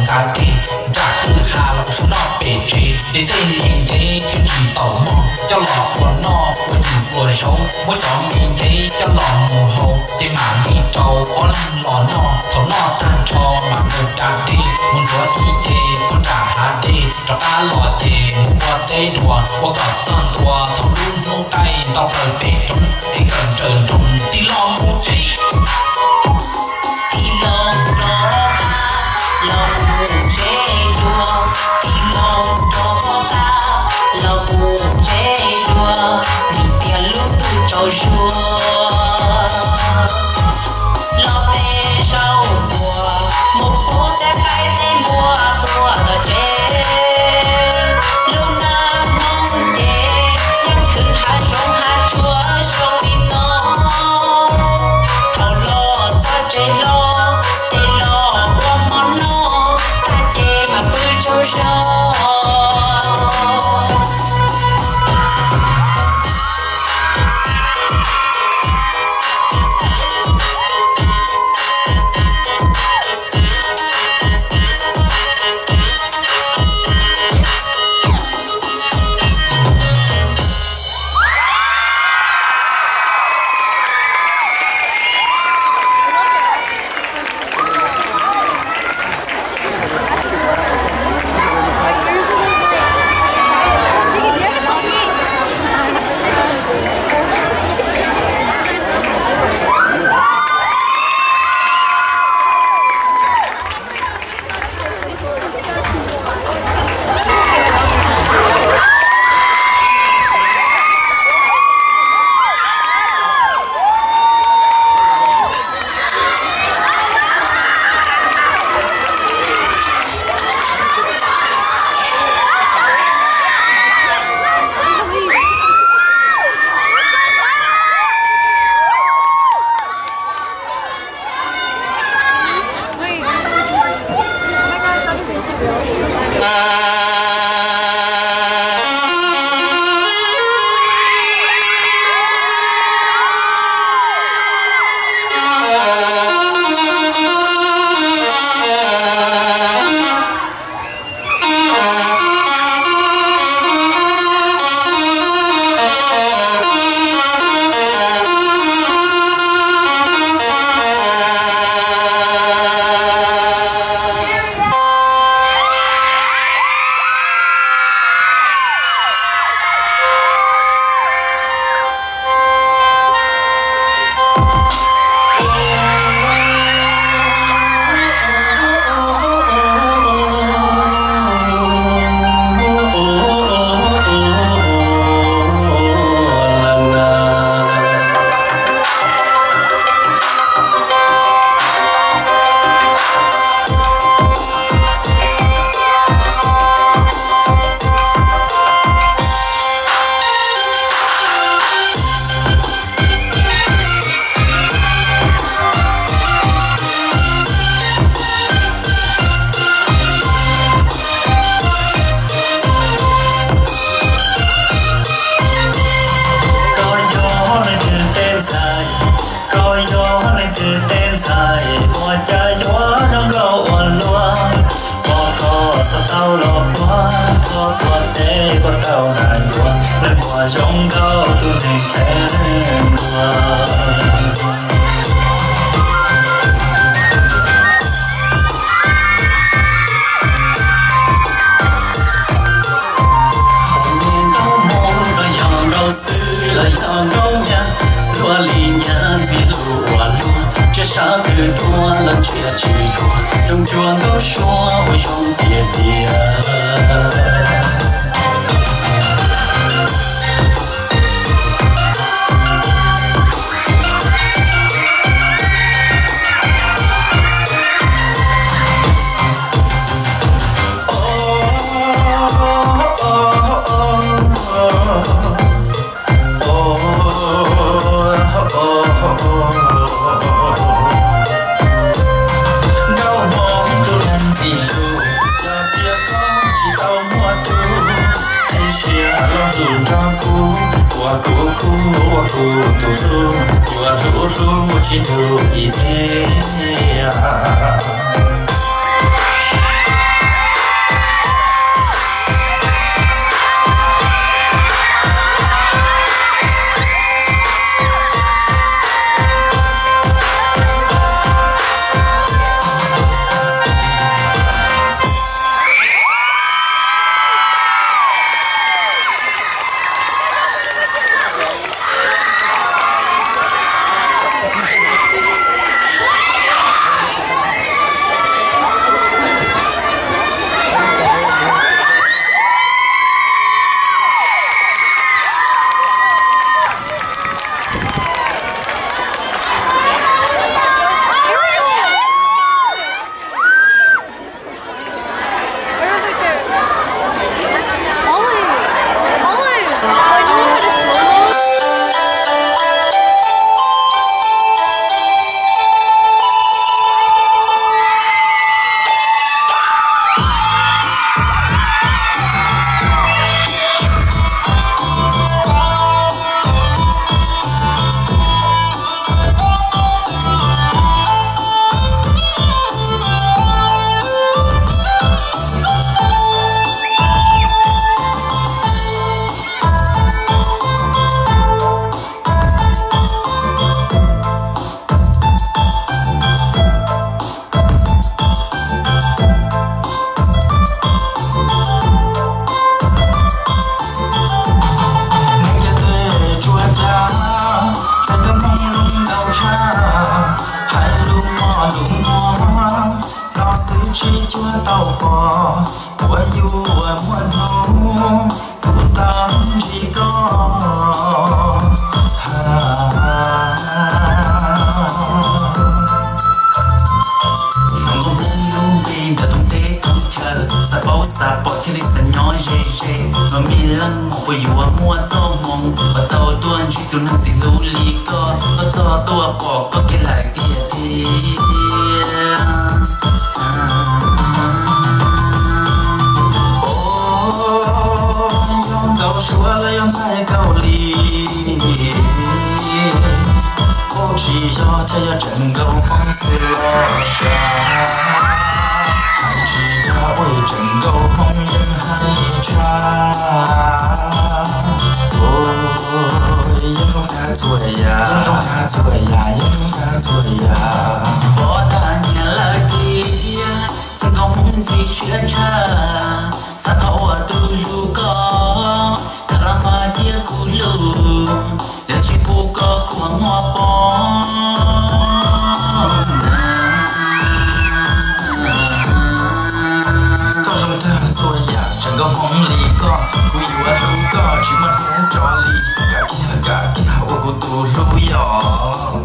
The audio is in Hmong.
Nram dej nram kwj ha los ua suab noj pem tsev, de tej me ncev thiab tsis taus mog coj los ua noj ua yus ua zaub, muab cov me ncev coj los mus hau ces mam li rau ob leeg los noj. Thaum noj tag nrho mas mus da dej mus ntxuav ib ce puag nram hav dej, rov qab los ces mus ua teb dua ua kom txog ntua. Thaum lub hnub qaij nto plaws pem roob es kawm nrawm nroos tig los mus tsev. Tig los rov qab los mus tsev dua, tig los rov qab los mus tsev dua, vim tias lub ntuj tsaus zuag. Los tej zaum puas mus pub tej qaib tej npua puag tom tsev. Lub nag hmo ces yeej khwv hav zoov hav tsuag zoo li no. Thaum los txog tsev hlo ces los ua hmo noj, tag ces mam pw tsaug zog. Koj yog leej twg tej ntxhais, koj yog leej twg tej ntxhais, ua cas yuav zoo nkauj ua luaj. Pom koj xav tau los puag, thov tuav teb koj tau na yuav, leej muam zoo nkauj tus neeg kheev luag. Nkauj Hmoob los yog nkauj xwb los yog nkauj nyab, luag li nyab ntxim hlub ua luaj, tsiaj sab twg tuaj los ntsia tsis tshua, zoo cuag nkauj suab uas zoo tiag tiag. Nkauj Hmoob tus neeg ntxim hlub, yog tias koj tsis tau muaj tub, es sia los hlub nrog kuv, ua kuv khub, ua kuv tus hlub, yuav hlub hlub tsis ntuj ib pliag. pom puas yuav muaj hnub kuv tau ntsib koj. Hmoob lub npe nrog thoob teb thoob chaw, xav paub xav pom thiaj li xav nyob ze ze. Los me leej muam puas yuav muaj txoj hmoo uas tau tuaj ntsib tus neeg txiv hlub li koj, koj txog tuaj pom koj kiag lawm tiag tiag. Yog ntau suab los yog ntxhais Kaus Lim, tsis yog thiaj yog tseem nkaus Hmoob xwb los sav. Hais tsis yog ua tseem nkaus Hmoob yeej hais tshaj. Yeej zoo tag txhua yam, yeej zoo tag txhua yam, yeej zoo tag txhua yam. Pom tag nyiam lawm tiag, txawm nkaus Hmoob ntxim siab tshaj. Xav thov ua tus hlub koj, tham los mas thiab kuv hlub, yog tsis pub koj kuv muab poob. Koj zoo tag txhua yam, tseem nkaus Hmoob li koj, kuv yuav hlub koj tsis muaj hnub tso li. Kam kiag kam kiag ua kuv tus hlub yom.